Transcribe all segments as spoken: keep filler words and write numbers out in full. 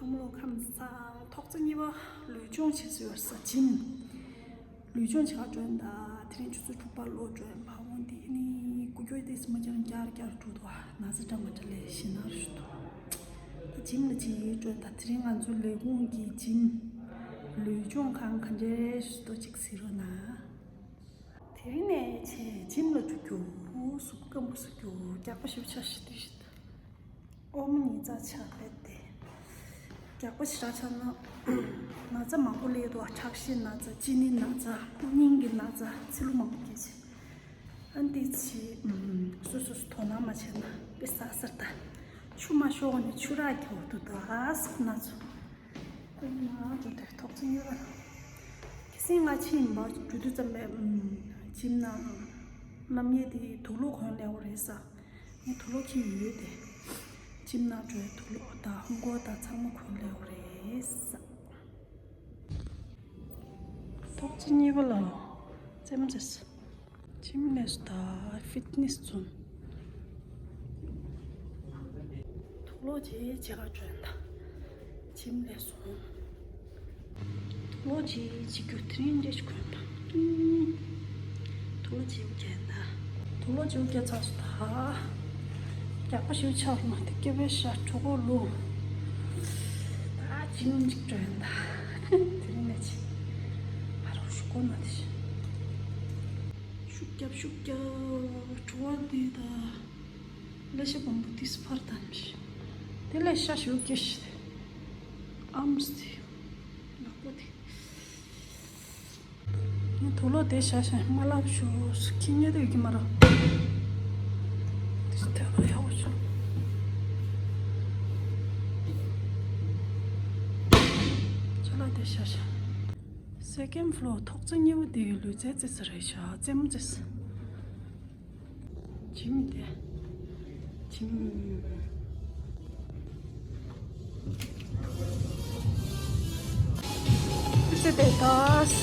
བསམ་བློ་ཁམས་བཟང་། ཐོག་བརྩེགས་གཉིས་པ་ལུས་སྦྱོང་བྱེད་སྲོལ་ཡོད་ས་ཇིམ། ལུས་སྦྱོང་བྱེད་ག་འགྲོ་ཡིན་ད། དེ་རིང་ཆུ་ཚོད་དྲུག་པ་ལོག་འགྲོ་ཡིན། ཕ་བོང་དེ་ནི་སྐུ་སྐྱོ་དེ་སི་མ་ཀྱང་བསྐྱར་བསྐྱར་འགྲོ་འདུག་ཨ་ན་ཚ་འདྲ་མ་འདྲ་ལས་ཤི་ན་རུ་ཞུ་འདུག་ད་ཇིམ་ལ་ཅིག་འགྲོ་ཡིན་ད། དེ་རིང་ང་ཚོའི་ལས་ཁུངས་ཀྱི་ཇིམ་ལུས་སྦྱོང་ཁང་ག་འདྲས་ཞུ་འདུག་ཅིག་གཟིགས་རོགས་གནང་། དེ་རིང་ནས་ཆེ་ཇིམ་ལ་འགྲོ་རྒྱུ། གཟུགས་སྐམ་པོ་བཟོ་རྒྱུ། རྒྱགས་པ་ཞིབ་ཆ་ཞིག་དེ་ཞིག་ད། ཨོ་མ་ཉིས་རྩ་ཆ་རེད་དེ། རྒྱགས་པ་ཞེ་དྲག་ཆགས་ན་ན་ཚ་མང་པོ་སླེབས་འདུག་ཁྲག་ཤེད་ན་ཚ། གཅིན་སྙི་ན་ཚ། སྙིང་གི་ན་ཚ། ཚིལ་ལུ་མང་པོ་སྐྱེས་ཆེ། ཨ་འདི་ཚེ་སོ་སོ་སོ་དོ་སྣང་མ་བྱས་ན་དཔེ་ཟ་སར་ད། ཆུ་མ་ཤོག་ནས་ཆུ་རག་གི་འོ་དུ་ད་ཟ་ན་ཚོ། དཔེ་ན་ཚོ་དེ་ཐོག་ཚོ་ཡོད་ར། ཁྱི་སེང་ང་ཕྱིན་མ་འགྲོ་དུས་ཙམ་པས་ཇིམ་ནང་སློབ་གཉེར་དེ་དུག་ལོག་གོན་ལེའོ་རེད་ས། ངས་དུག་ལོག་ཁྱེར་ཡོད་དེ། ཇིམ་ནང་འགྲོའི་དུག་ལོག་དང་ཧོང་གོ་དང་ཚང་མ་གོན་ལེའོ་རེད་ས། ཐོག་ཚོ་གཉིས་པ་ལ་རྩེད་མོ་རྩེས། ཇིམ་ལས་སུ་དང་ཕིཊ་ནེས་བརྩོན། དུག་ལོག་ཅིག་བྱེད་ག་འགྲོ་ཡིན་ད། ཇིམ་ལས་སོང་། དུག་ལོག་ཅིག་བྱེད་རྒྱུ་དེ་རིང་འདྲ་ཞིག་གོན་པ། ཏུང་། དུག་ལོག་ཅིག་བརྒྱབ་ད། དུག་ལོག་ཅིག་བརྒྱབ་ཚར་སོང་ད། རྒྱགས་པ་ཞིག་ཆགས་མ་དེ་སྐྱེ་བའི་ཤ་གྲོ་གོ་ལུ། ད་ཇིམ་ཅིག་འགྲོ་ཡིན་ད། དེ་རིང་ནས་ཅིག་ཕ་རོགས་ཞུ་གོ་ན་དེ་ཤི། ཤུགས་རྒྱབ་ཤུགས་རྒྱབ་བྲོ་བ་འདི་ད། ལས་ཤ་བམ་པོ་ཏིས་ཕར་དམ་ཤི། དེ་ལས་ཤ་ཤུགས་རྒྱས་ཤི། ཨམ་སི། ལག་པ་དེ། ངས་དུག་ལོག་དེ་བཞག་བཞག་མ་ལབ་ཤོག་ཁྱི་ཉལ་དུ་ཡོད་ཀྱི་མ་རེད། དེ་ཐོས་པ་ཡག་པོ་བྱུང་། ཅ་ལག་དེ་བཞག་བཞག Second floor ཐོག་བརྩེགས་གཉིས་པ་དེ་ཡི་ལུས་རྩལ་རྩེ་ས་རེད་ཤག་རྩེད་མོ་རྩེ་ས། ཇིམ་དེ། ཇིམ། ཙེ་དེ་དཱས།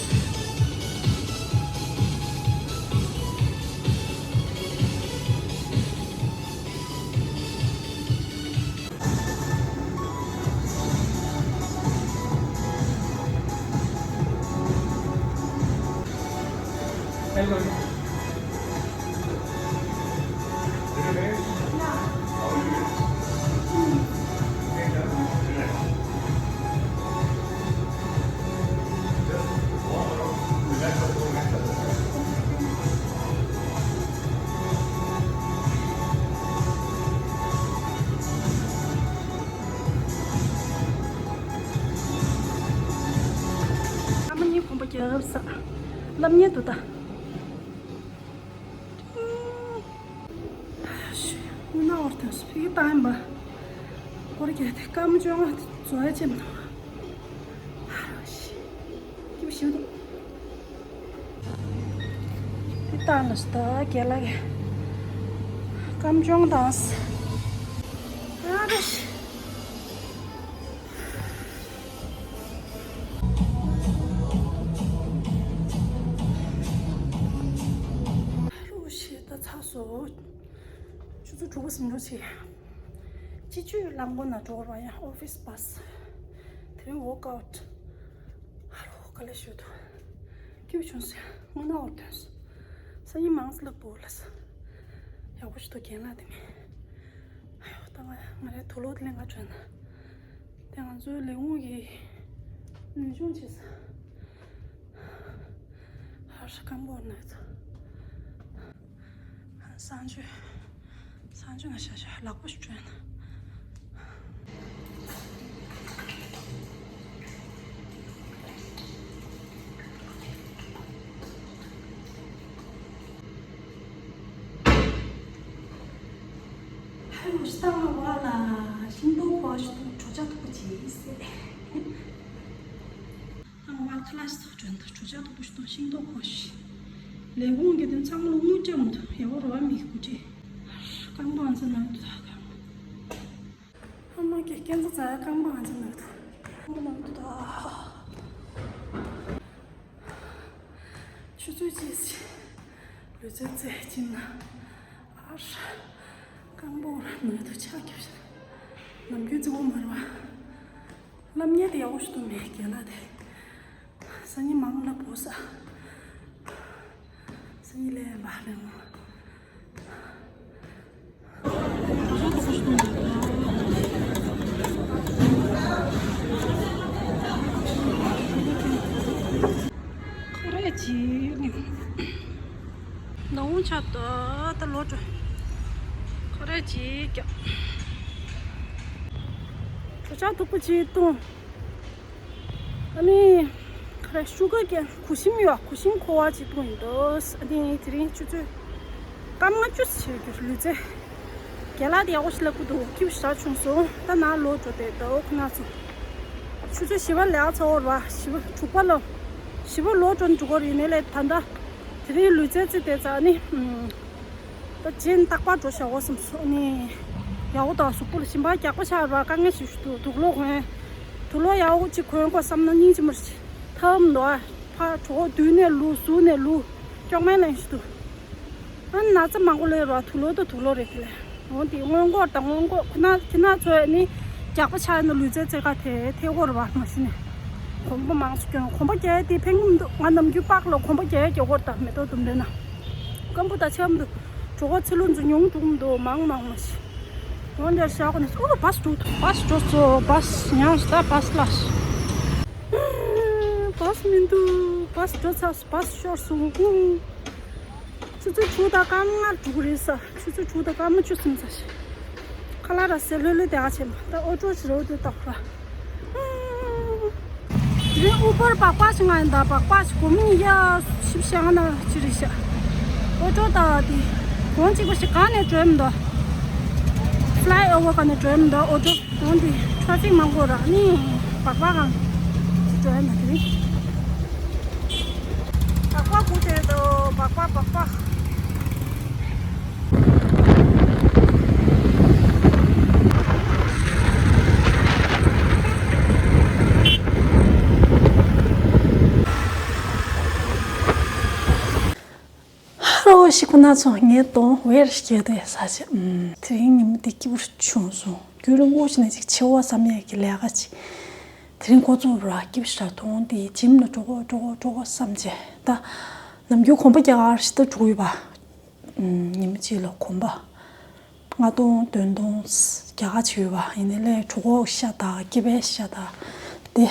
ཨ་མ་གཉིས་གོམ་པ་རྒྱབ་ས། སློབ་གཉེར་དུ་ད། དངུལ་ནག་འོར་ཐོན་སུ་ཕི་གི་བཏང་ཡིན་པ། འོར་རྒྱལ་ཏེ་སྐར་མ་བཅོ་ལྔ་དེ་རྫོགས་ཡ་ཅེམ་དང་། སྐྱིད་ཞིག་འདུག་དེ་བཏང་ལ་སུ་ད་རྒྱལ་ལ་གི་སྐར་མ་བཅོ་ལྔ་བཏང་སུ། ཨ་ར་ཤི། ཧ་རུ་ཤི་ད་ཚ་སོ། ཆུ་ཚོད་དྲུག་པ་ཟིན་འགྲོ་ཆེ། སྤྱི་སྤྱོད་རླངས་འཁོར་ནང་འགྲོ་བར་ཡང་ཨོ་ཕིས་བྷ་སི། དེ་རིང་ཝོག་ཨའུ་ཊི། ཧ་རུ་དཀའ་ལས་ཞུ་འདུག་སྐྱིད་པོ་བྱུང་སོང་། དངུལ་ནག་འོར་ཐོན་སོང་། སང་ཉིན་མང་སི་ལབ་པོ་ལ་སོང་། ཡག་པོ་ཞིག་འདུག་རྒན་ལགས་དེ་མིན། ཨ་ཡོ་ད་ང་ང་རའི་དུག་ལོག་དེ་ལེན་ག་བྱོན་ན། དེ་ང་ཚོའི་ལས་ཁུངས་ཀྱི་ལུས་སྦྱོང་བྱེད་ས། ཧར་ཤ་སྐམ་པོ་ནས་ཚ། སང་ཆུ། སང་ཆུ་ང་ཤ་ཤ་ལག་པ་ཞིག་བྲོས་ན། ཧ་ཡོ་ཤི་ཏང་བ་ལ་ཤིང་ཏོག་ཕོ་ཤི་ཏུ་གྲོ་ཆ་ཐུག་པ་ཅིག་ཟེར། ཨ་མ་ཁ་ལག་ཞིག་ཚོགས་དྲན་ད་གྲོ་ཆ་དུ་བུ་ཞིག་དང་ཤིང་ཏོག་ཁོ་ཤི། ལས་ཁུངས་ཀྱི་དོན་ཚང་མ་ལ་དངུལ་སྤྲད་མ་ཐུབ་ཡ་བོ་རོ་བ་མི་གི་གུ་ཁྲི། རྐང་པ་ང་ཚོ་ནང་དུ་ད་གང་། ཨ་མ་གི་སྐྱེ་འཚོ་ཙ་ཡ་རྐང་པ་ང་ཚོ་ནང་དུ། རྐང་པ་ནང་དུ་ད། ཆུ་ཚོད་གཅིག་ལུས་རྩལ་རྩེད་ཅིང་ན། ཨ་ར། རྐང་པ་ནང་དུ་ཆག་རྒྱབ་ཤག་ནམ་རྒྱུན་རྩེད་པོ་མ་རེད་བ། སློབ་གཉེར་དེ་ཡག་པོ་ཞིག་འདུག་མེད་རྒན་ལགས་དེ། སང་ཉིན་མང་ལ་བུ་ས། སང་ཉིན་ལས་མ་ལས་མ། ཁ་རས་ཅིག་ནི། ནང་ཆ་ད་ད་ལོ་དྲོ། ཁ་རས་ཅིག་རྒྱབ། གྲོ་ཆག་མཐུག་པོ་ཅིག་བཏུང་། ཨ་ནི། ཁ་རས་ཤུ་གར་ཀེན་གུ་ཤིམ་ཡོད། གུ་ཤིམ་ཁོ་བ་ཅིག་བཏུང་ཡིན་འདུག་ཨ་ནི་དེ་རིང་ཆུ་ཚོད་སྐར་མ་ལྔ་བཅུ་ཟེར་རྒྱུ་ལུས་རྩལ། རྒན་ལགས་དེ་ཡག་པོ་ཞིག་ལབ་ཀྱི་འདུག་སྐྱིད་པོ་ཞེ་དྲག་བྱུང་སོང་། ད་ནང་ལོག་འགྲོ་བསྡད་འདུག་ཁོ་ན་ཚོ། ཆུ་ཚོད་བཞི་པ་ལས་ཚར་བ་རེད་པ། བཞི་པ་དྲུག་པ་ལོ། བཞི་པ་ལོག་འགྲོ་ནས་འགྲོ་གི་རེད། ཡིན་ནའི་ལས་ད་ལྟ་དེ་རིང་ལུས་རྩལ་རྩེད་བསྡད་ཙང་ནི། ད་རྗེས་རྟག་པར་འགྲོ་བྱ་བ་བསམ་སོང་ནི། ཡག་པོ་དང་གཟུགས་པོ་ལ་ཞིམ་པ་རྒྱགས་པ་ཆགས་པ་དཀའ་ངལ་ཞིག་ཞུ་འདུག་དུག་ལོག་གོན། དུག་ལོག་ཡག་པོ་ཅིག་གོན་དགོས་བསམ་ན་སྙིང་རྗེ་མོ་ཞིག་ཐབས་མི་འདུག་ཨ་ཕར་གྲོད་ཁོག་མདུན་ནས་ལུ་ཟུར་ནས་ལུ། སྐྱོག་མེད་ལེན་ཞིག་འདུག་ཨ་ན་ཚ་མང་པོ་སླེབས་ར་དུག་ལོག་དང་དུག་ལོག་རེད་དེ་ལས། འོན་ཏེ་སྔོན་འགོག་དང་སྔོན་འགོག་ཁོ་ན་ཁྱེད་རང་ཚོས་ནི་རྒྱགས་པ་ཆགས་ན་ལུས་རྩལ་རྩེད་ག་དེ་ཐེ་གོ་ར་བ་མ་ཤི་ནས། གོམ་པ་མང་སུ་སྐྱོན་གོམ་པ་རྒྱག་དེ་ཕན་གི་མི་འདུག་ང་ནམ་རྒྱུན་པགས་ལ་གོམ་པ་རྒྱག་རྒྱག་གོ་ར་ད་མེ་ཏོག་དུམ་རེ་ན། སྐམ་པོ་ད་ཆགས་མི་འདུག་གྲོད་ཁོག་ཚི་ལུ་འཛུ་ཉུང་འགྲོ་གི་མི་འདུག་མང་མང་མ་ཤི། འོན་ཏེ་ཤག་ནས་ཨོ་བས་འགྲོ་ཐུབ་བས་འགྲོ་ཚོ་བས་ཉང་ཤི་ད་བས་ལ་ཤི། བས་མི་འདུག་བས་འགྲོ་ཚར་བས་ཤོར་སོང་ཀུང་། ཆུ་ཚོད་དྲུག་དང་སྐར་མ་ལྔར་འགྲོ་གི་རེད་ས། ཆུ་ཚོད་དྲུག་དང་སྐར་མ་བཅུ་ཟིན་ཚར་ཤག་ཁ་ལག་ར་ཟས་ལྷོད་ལྷོད་དེ་ག་བྱེད་མ་ད་ཨོ་ཊོ་ཞིག་རོ་དེ་ཏོག་ར། དེ་རིང་ཨུ་བར་སྦག་སྦག་ཞིག་ང་ཡིན་ད་སྦག་སྦག་ཞིག་སྒོར་མོ་ཉིས་བརྒྱ་བཞི་བཅུ་ཞེ་ལྔ་ན་ཅི་རེད་ཤག་ཨོ་ཊོ་ད་དེ་གོང་གཅིག་པ་ཞིག་ག་ནས་འགྲོ་ཡི་མི་འདུག་ཕ་ལའི་ཨོ་བར་ག་ནས་འགྲོ་ཡི་མི་འདུག་ཨོ་ཊོ། འོན་ཏེ་ཊ་ཕིག་མང་པོ་ར་ནི་སྦག་སྦག་གང་འགྲོ་ཡ་ན་དེ་རིང་། སྦག་སྦག་སྒུག་བསྡད་འདུག་སྦག་སྦག་སྦག་སྦག་ཧ་རོ་ཤི་ཁོ་ན་ཚོ་ངའི་གདོང་ཝེར་སྐྱེས་དུ་ཡ་ས་ཆེ། ཨུམ། དེ་རིང་ཉི་མ་འདི་སྐྱིད་པོ་བྱུང་སོང་། རྒྱུན་རིང་པོ་ཞིག་ནས་ཅིག་ཆེ་བ་བསམ་ཡས་ཀྱི་ལས་ཀ་ཅིག་དེ་རིང་འགོ་བཙུགས་ར་སྐྱིད་པོ་ཞིག་མཐོང་སྟེ་ཇིམ་ལ་འགྲོ་གོ་འགྲོ་གོ་འགྲོ་གོ་བསམ་བྱས་ད། ནམ་རྒྱུན་གོམ་པ་རྒྱག་གར་ཞིག་ད་འགྲོ་ཡོད་པ། ཨུམ། ཉི་མ་གཅིག་ལ་གོམ་པ། ལྔ་སྟོང་བདུན་སྟོང་རྒྱ་གར་བྱས་ཡོད་པ་ཡིན་ནའི་ལས་གྲོད་ཁོག་ཤ་དང་སྐེད་པའི་ཤ་དང་དེ་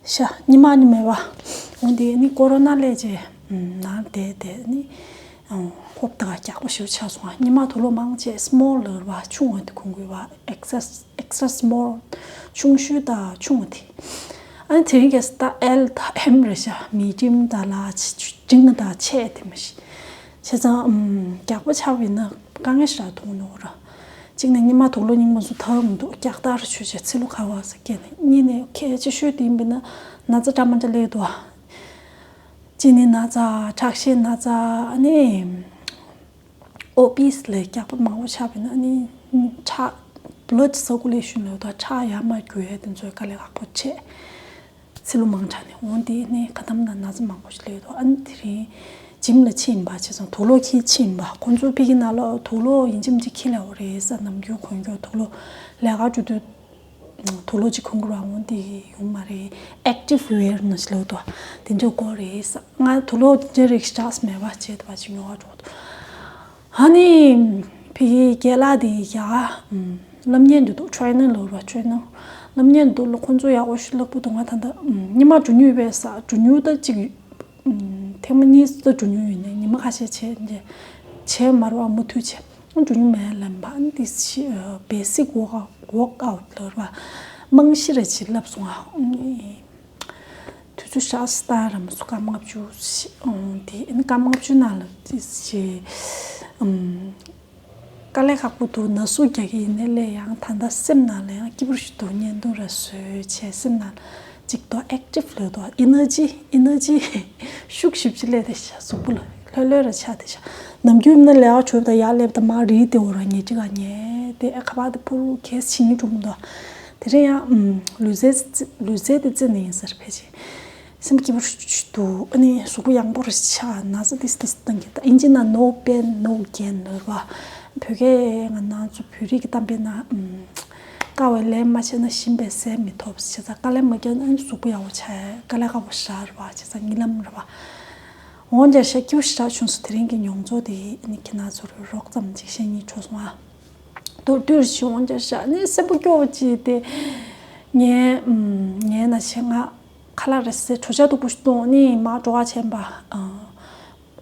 ཤ་གཉིད་མ་གཉིད་མེད་པ། འོན་ཏེ་ནི་ཀོ་རོ་ན་སླེབས་རྗེས་ནང་བསྡད་བསྡད་ནི་ཧོབ་ཏེ་རྒྱགས་པ་ཞེ་པོ་ཆགས་སོང་ང་། གཉིད་མ་དུག་ལོག་མང་ཆེ་སི་མོལ་ལ་བ་ཆུང་བ་དེ་གོན་དགོས་པ། ཨེག་སི་ཨེག་སི་ཊ་སི་མོལ་ཆུང་ཤོས་དང་ཆུང་བ་དེ། ཨ་ནི་དེ་རིང་གལ་སྲིད་ད་ཨེལ་དང་ཨེམ་རེད་ཤག་མི་ཌི་ཡམ་དང་ལ་ཇི་འབྲིང་དང་ཆེ་དེ་མ་གཞི། བྱས་ཙང་ཨམ། རྒྱགས་པ་ཆགས་པ་ཡིན་ན་དཀའ་ངལ་ཞེ་དྲག་མཐོང་གི་འདུག་ར། གཅིག་ནས་གཉིད་མ་དུག་ལོག་སྙིང་པོ་ཚོ་ཐབས་མི་འདུག་རྒྱགས་ལྟར་ཆོས་བྱས་ཚི་ལུ་ཁ་བ་ཟེར་སྐད་ནས་གཉིས་ནས་གལ་ཆེ་ཤོས་དེ་ཡིན་པས་ན་ན་ཚ་འདྲ་མ་འདྲ་སླེབས་འདུག་ཨ། གཅིག་ནི་ན་ཚ་ཁྲག་ཤེད་ན་ཚ་ཨ་ནི། ཨོ་བི་སི་ལས་རྒྱགས་པ་མང་པོ་ཆགས་པས་ན་ཨ་ནི། ཁྲག་བླཌ་སར་ཀུ་ལེ་ཤན་ལས་དང་ཁྲག་ཡར་མར་རྒྱུ་ཡས་དེ་ཚོའི་དཀའ་ལས་ཁག་པོ་ཆེ། ཚི་ལུ་མང་དྲགས་ནས་འོང་དེ་ནས་ཁ་དམ་ན་ན་ཚ་མང་པོ་ཞིག་སླེབས་འདུག་ཨ་ནི་དེ་རིང་ཇིམ་ལ་ཕྱིན་པ་བྱས་ཙང་དུག་ལོག་ཁྱེར་ཕྱིན་པ་ཁོང་ཚོའི་ཕི་གི་ནང་ལོགས་དུག་ལོག་ཡིན་གཅིག་མིན་གཅིག་ཁྱེར་སླེབས་པ་རེད་ས། ནམ་རྒྱུན་གོན་རྒྱུ་དུག་ལོག་ལས་ཀ་འགྲོ་དུས་དུག་ལོག་ཅིག་གོན་དགོས་ར། འོང་དེ་ཡོང་མ་རེད། ཨེག་ཊིབ་ཝེར་ནང་བཞིན་ལབ་འདུག་དེ་འདྲ་དགོས་རེད་ས། ང་དུག་ལོག་དེ་འདྲ་རིགས་ཞེ་དྲག་མེད་པ་བྱས་དུ་བ་ཅིག་ཉོ་བ་འགྲོ་འདུག་ཨ་ནི། ཕ་གིའི་རྒན་ལགས་དེ་ཡ། ཨམ། སློབ་གཉེར་འདི་འདུག་ཊེ་རེ་ནར་ལབ་ར། ཊེ་རེ་ནར། སློབ་གཉེར་འདི་འདུག་ལ་ཁོང་ཚོ་ཡག་པོ་ཞིག་ལབ་ཀྱི་འདུག་ང་ད་ལྟ་ཨམ། ཉི་མ་འགྲོ་མྱོང་ཡོད་པས་ས། འགྲོ་མྱོང་ད་གཅིག་ཨམ། ཐེངས་མ་གཉིས་ཙམ་འགྲོ་མྱོང་ཡོད་ནས་ཉི་མ་ཁ་ཤས་བྱས་འདི་བྱས་མ་རེད་པ། མུ་མཐུད་བྱས་འགྲོ་མྱོང་མེད་ལབ་པ། ཨ་ནི་འདི་ཤི་ཨ། བེ་སིག་ཝོག་ཨའུ་ཊི། ཝོག་ཨའུ་ཊི་ལབ་ར། རྨང་གཞི་རེ་ཅིག་ལབ་སོང་ང་། ཨ་ནི། དུས་ཚོད་ཞག་སྟ་ར་མ་སུ་སྐར་མ་ལྔ་བཅུ་ཞིག་འོང་དེ་ཨ་ནི་སྐར་མ་ལྔ་བཅུ་ནང་ལ་ཅི་ཞེ་ཨམ། དཀའ་ལས་ཁག་པོ་འདུག་ན་ཟུག་རྒྱག་གི་ཡིན་ནའི་ལས་ཡང་ད་ལྟ་སེམས་ནང་ལ་ཡང་སྐྱིད་པོ་ཞིག་འདུག་བརྙན་ཐུང་ར་བཟོས་བྱས་སེམས་ནང་ལ་ཅིག་འདུག་ཨེག་ཊིབ་ལོས་འདུག་ཨེ་ནར་ཇི་ཨེ་ནར་ཇི་ཤུགས་ཞེ་པོ་ཅིག་སླེབས་བསྡད་ཤག་གཟུགས་པོ་ལ་ལྷོད་ལྷོད་ར་ཆགས་བསྡད་ཤག་ནམ་རྒྱུན་ཡིན་ན་ལས་ཀ་བྱོས་དང་ཡར་སླེབས་དང་མར་རིལ་བསྡད་འོ་ར་ཉལ་ཁྲི་ག་ཉལ་དེ་ཨ་ཁ་པར་དེ་ཕུར་གས་བྱེད་སྙིང་བྲོ་མི་འདུག་དེ་རིང་ཡང་ཨམ། ལུས་རྩལ་ལུས་རྩལ་དེ་རྩེ་ནས་ཡིན་ཟེར་ཕལ་ཆེར། སེམས་སྐྱིད་པོ་ཞིག་འདུག་ཨ་ནི་གཟུགས་པོ་ཡང་པོ་རེ་ཆགས། ན་ཚ་ཏིས་ཏིས་བཏང་གི་ད་ཨིན་ཇི་ནང་no pain no gain ལབ་ར། བོད་སྐད་ང་ནང་ཚོ་བོད་རིགས་ཀྱི་གཏམ་དཔེ་ནང་ཨམ། དཀའ་བའི་ལས་མ་བྱས་ན་ཞིམ་པའི་ཟས་མི་ཐོབ། བྱས་ཙང་དཀའ་ལས་མ་བརྒྱབ་ན་གཟུགས་པོ་ཡག་པོ་ཆགས་ཡ་དཀའ་ལས་ཁག་པོ་ཞེ་དྲག་རེད་བ། བྱས་ཙང་གཉིད་ལམ་རེད་བ། འོན་ཀྱང་ཞེ་སྐྱིད་པོ་ཞེ་དྲག་བྱུང་སོང་། དེ་རིང་གི་མྱོང་ཚོར་དེ་ནི་ཁྱེད་རང་ཚོར་རོབ་ཙམ་ཅིག་བཤད་སྙིང་བྲོ་སོང་ཨ། མདོར་བསྡུས་ཞིག་འོན་ཀྱང་ཞེ་ནི་སེམས་པ་སྐྱོ་བོ་ཅིག་དེ། ངའི་ངའི་ན་ཆེ་ང་ཁ་ལག་རེད་ཟེར་གྲོ་ཆ་སྟུག་པོ་ཞིག་བཏུང་ནི་མར་འགྲོ་བ་བྱས་པ།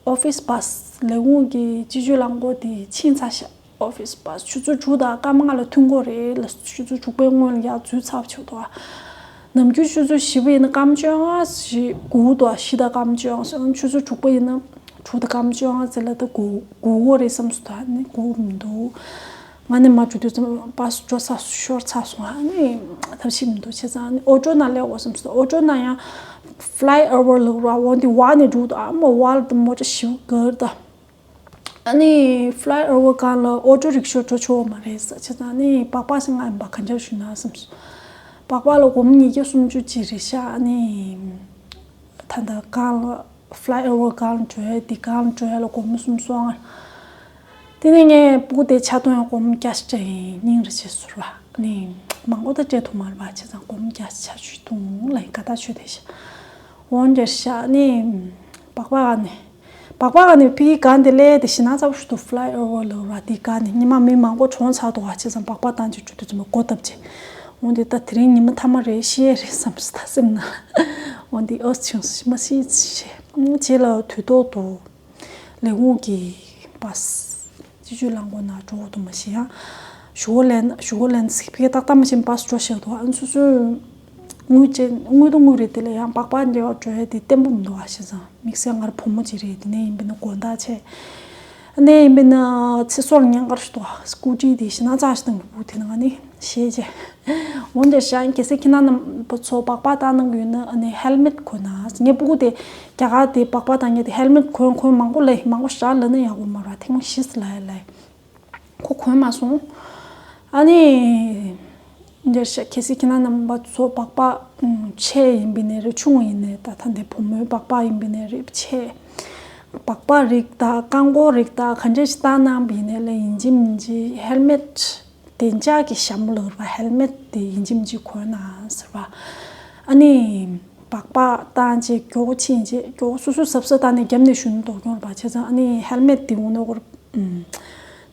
ཨོ་ཕིས་བྷ་སི་ལས་ཁུངས་ཀྱི་སྤྱི་སྤྱོད་རླངས་འཁོར་དེ་ཕྱིན་ཚར་ཤག་ཨོ་ཕིས་བྷ་སི་ཆུ་ཚོད་དྲུག་དང་སྐར་མ་ལྔ་ལ་ཐོན་དགོས་རེད་ལ། ཆུ་ཚོད་དྲུག་པའི་སྔོན་ལ་ཡར་འཛུལ་ཚར་བ་ཆོག་འདུག་ནམ་རྒྱུན་ཆུ་ཚོད་བཞི་པ་ཡིན་ན་སྐར་མ་བཅོ་ལྔ་ཞིག་སྒུག་འདུག་བཞི་དང་སྐར་མ་བཅོ་ལྔ་ཟེར། ཆུ་ཚོད་དྲུག་པ་ཡིན་ན་དྲུག་དང་སྐར་མ་བཅོ་ལྔ་ཟེར་ལ་ད་སྒུག་སྒུག་དགོས་རེད་བསམ་སོང་། ད་ནི་སྒུག་མི་འདུག་ང་ནི་མ་འགྲོ་དུས་ཙམ་བྷ་སི་འགྲོ་ས་ཤོར་ཚར་སོང་། ཨ་ནི་ཐབས་ཤེས་མི་འདུག་བྱས་ཙང་ཨ་ནི་ཨོ་ཊོ་ནང་སླེབས་དགོས་བསམ་སོང་། ཨོ་ཊོ་ནང་ཡང་ཕི་ལའི་ཨོ་ཝར་ལབ་ར། འོ་འདི་བར་ནས་འགྲོ་འདུག་ཨ་མ་བར་ལ་ད་མོ་ཊ་ཞིག་གར་ད། ཨ་ནི་ཕི་ལའི་ཨོ་ཝར་སྒང་ལ་ཨོ་ཊོ་རིག་ཤོ་འགྲོ་ཆོག་མ་རེད་ཟེར། བྱས་ཙང་ཨ་ནི་པགས་པ་ཞིག་ང་ཡིན་པ་ག་འདྲ་ཞུ་ན་བསམ་སོང་། པགས་པ་ལ་སྒོར་མོ་ཉིས་བརྒྱ་སུམ་ཅུ་ཅིག་རེད་ཤག་ཨ་ནི་ད་ལྟ་སྒང་ལ་ཕི་ལའི་ཨོ་ཝར་སྒང་ལ་འགྲོ་ཡ་འདི་སྒང་ལ་འགྲོ་ཡ་ལ་སྒོར་མོ་སུམ་སོང་ཨ། དེ་ནས་ངས་སྤུ་གུ་དེ་ཆ་གཏོང་ཡ་སྒོར་མོ་བརྒྱ་ཞིག་སྤྲད་ཡིན། སྙིང་རེ་རྗེ་སོང་བ། ནི་མང་པོ་ད་སྤྲད་ཐུབ་མ་རེད་པ། བྱས་ཙང་སྒོར་མོ་བརྒྱ་ཆ་ཆུད་ཐུང་ལ་ཡིན་དགའ་ཐག་ཆོད་དེ་ཤག་འོན་ཀྱང་ཤག་ནི་པགས་པ་ག་ནས་པགས་པ་ག་ནས་ཕི་གི་ག་འདི་ལས་དེ་ཞེ་ན་ཚ་པོ་ཞིག་འདུག་ཕི་ལའི་ཨོ་ཝར་ལབ་ར། དེ་ག་ནས་ཉི་མ་མི་མང་པོ་གྲོངས་ཚར་འདུག་བ། བྱས་ཙང་པགས་པ་བཏང་ཅིག་འགྲོ་དུས་ཙམ་པ་སྒོ་བཏབ་ཅིག་འོན་ཏེ་ད་དེ་རིང་ཉི་མ་མཐའ་མ་རེད་ཤེས་རེད་བསམ་སོང་ད་སེམས་ན། འོན་ཏེ་ཨོ་བྱུང་སོང་མ་ཤེས་ཤེས་རྗེས་ལ་དུས་ཐོག་ཏུ། ལས་ཁུངས་ཀྱི་བྷ་སི་སྤྱི་སྤྱོད་རླངས་འཁོར་ནང་འགྲོ་དགོས་འདུག་མ་གཞི་ཡང་ཞུ་བོ་ལན་ཞུ་བོ་ལན་ཕི་གེ་ཏག་ཏག་མ་བྱིན་བྷ་སི་འགྲོ་ཤེས་འདུག་ཨ་ནི་སོ་སོའི་དངུལ་ཅན་དངུལ་དང་དངུལ་རེད། དེ་ལ་ཡང་པགས་པ་འདྲ་བ་འགྲོ་ཡ་དེ་བརྟན་པོ་མི་འདུག་ཨ་བྱས་ཙང་དམིགས་བསལ་ང་རང་བུ་མོ་ཅིག་རེད། དེ་ནས་ཡིན་པས་ན་དགོང་དག་བྱས་ཨ་ནས་ཡིན་པས་ན་ཚེ་སྲོག་ལ་ཉེན་ཁ་ཞིག་འདུག་སྐུ་དྲིན་དེ་ཞེ་ན་ཚ་ཞིག་བཏང་གི་འདུག་དེ་ནང་ནི་ཤེས་བྱས། འོན་ཀྱང་ཤག་གལ་སྲིད་ཁྱེད་རང་རྣམ་པ་ཚོ་པགས་པ་བཏང་གནང་གི་ཡོད་ན་ཨ་ནི་ཧེལ་མེད་གོན་ན། ངའི་སྤུ་གུ་དེ་རྒྱ་གར་དེ་པགས་པ་བཏང་མཁན་དེ་ཧེལ་མེད་གོན་གོན་མང་པོ་ལས་མང་པོ་ཞག་ལ་ནི་ཡག་པོ་མ་རེད་བ། ཐེངས་མ་བཞི་ཙམ་ལ་ཡ་ལ་ཁོ་གོན་མ་སོང་། ཨ་ནི་འདིར་ཤག་གལ་སྲིད་ཁྱེད་རང་རྣམ་པ་ཚོ་པགས་པ་ཆེ་ཡིན་པའི་ནས་རེད་ཆུང་ཡིན་ནས་ད་ད་འདི་བུ་མོའི་པགས་པ་ཡིན་པའི་ནས་རེད་ཆེ། པགས་པ་རིགས་དང་རྐང་འཁོར་རིགས་དང་ག་འདྲ་ཞིག་བཏང་གནང་པའི་ནས་ལ་ཡིན་གཅིག་མིན་གཅིག་ཧེལ་མེད། བདེ་འཇགས་ཀྱི་ཞྭ་མོ་ལབ་རེད་པ། ཧེལ་མེད་དེ་ཡིན་གཅིག་མིན་གཅིག་གོན་ན་ཟེར་བ། ཨ་ནི་པགས་པ་བཏང་རྗེས་མགྱོགས་ཕྱིན་རྗེས་མགྱོགས་སོ་སོ་གཟབ་གཟབ་བཏང་ནས་རྒྱབ་ནས་གཞུ་ནས་ལྡོག་རྒྱུ་རེད་པ། བྱས་ཙང་ཨ་ནི་ཧེལ་མེད་དེ་འོ་ནོ་གོར་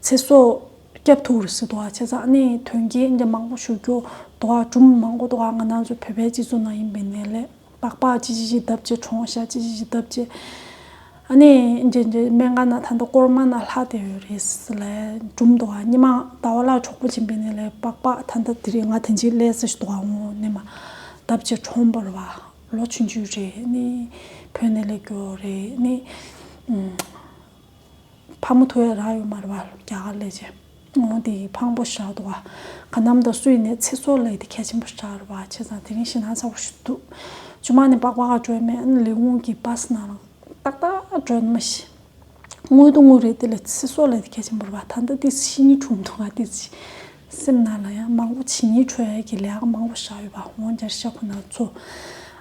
ཚེ་སྲོག་སྐྱབས་ཐུབ་རེད་ཟེར་འདུག་བ། བྱས་ཙང་ཨ་ནི་དོན་རྐྱེན་འདྲ་མང་པོ་ཞུ་རྒྱུ་འདུག་བ། སྒྲུང་མང་པོ་འདུག་བ། ང་རང་ཚོ་བོད་པའི་སྤྱི་ཚོགས་ནང་ཡིན་པའི་ནས་ལས་པགས་པ་ཅི་ཅི་ཅི་བརྡབས་བྱས་གྲོངས་ཤག་ཅི་ཅི་ཅི་བརྡབས་བྱས། ཨ་ནི་འདྲེ་འདྲེ་སྨན་ཁང་ན་ད་ལྟ་སྐོར་མ་ན་ལྷག་བསྡད་ཡོད་རེད་ཟེར་ལས་སྒྲུང་འདུག་ཨ། ཉི་མ་ཟླ་བ་ལྷག་གྲོགས་པོ་ཕྱིན་པའི་ནས་ལས་པགས་པ་ད་ལྟ་དེ་རིང་ང་དེ་འཇིག་ལས་ཟེར་ཞིག་འདུག་ཨ། འོ་ནས་མ་བརྡབས་བྱས་གྲོངས་པ་རེད་བ། ལོ་ཆུང་ཆུང་རེད། ཨ་ནི་བོད་ནས་སླེབས་རྒྱུ་རེད། ཨ་ནི་ཨུམ། ཕ་མ་ཐུག་ཡ་རག་ཡོད་མ་རེད་བ། རྒྱ་གར་སླེབས་རྗེས། འོ་དེ་ཕངས་པོ་ཞེ་དྲག་འདུག་བ། ག་ནམ་ད་སུ་ཡིན་ནའི་ཚེ་སྲོག་ལས་དེ་གལ་ཆེན་པོ་ཞེ་དྲག་རེད་བ། བྱས་ཙང་དེ་རིང་ཞེ་ན་ཚ་པོ་ཞིག་འདུག་ཇོ་མ་ནས་པགས་པ་ག་འགྲོ་ཡ་མེད། ཨ་ནི་ལས་ཁུངས་ཀྱི་བྷ་སི་ནང་ལ་ཏག་ཏག་འགྲོ་ཡ་མ་ཤི། དངུལ་དང་དངུལ་རེད། དེ་ལས་ཚེ་སྲོག་ལས་དེ་གལ་ཆེན་པོ་རེད་བ། ད་ལྟ་དེ་ཤི་ཉིན་འཁྲུངས་འདུག་ང་དེ་སེམས་ནང་ལ་ཡང་མང་པོ་བྱེད་ཉིན་འཕྲོད་ཡ་གི་ལས་ཀ་མང་པོ་བཞག་ཡོད་པ། འོ་འདྲ་ཤག་ཁོ་ན་ཚོ།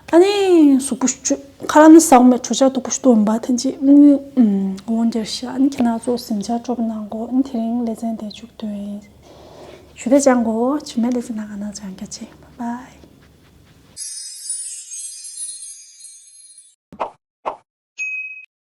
ཨ་ནི་གཟུགས་པོ་ཞུ་ཁ་ལ་ནི་ཟ་བ་མེད། གྲོ་ཆ་སྟུག་པོ་ཞིག་བཏུང་བ་དེ་ཅི་དངུལ་འོ་འདྲ་ཤག་ཨ་ནི་ཁྱེད་རང་ཚོ་གཟིམ་འཇག་སྤྲོ་པོ་གནང་གོ་ཨ་ནི་དེ་རིང་ལེ་ཚན་དེ་མཇུག་བསྡུ་ཡིན། ཞུ་དེ་ཅང་གོ་ཇི་མེད་ལེ་ཚན་ནང་ང་ན་ཅང་རྒྱ་ཆེ། Bye bye.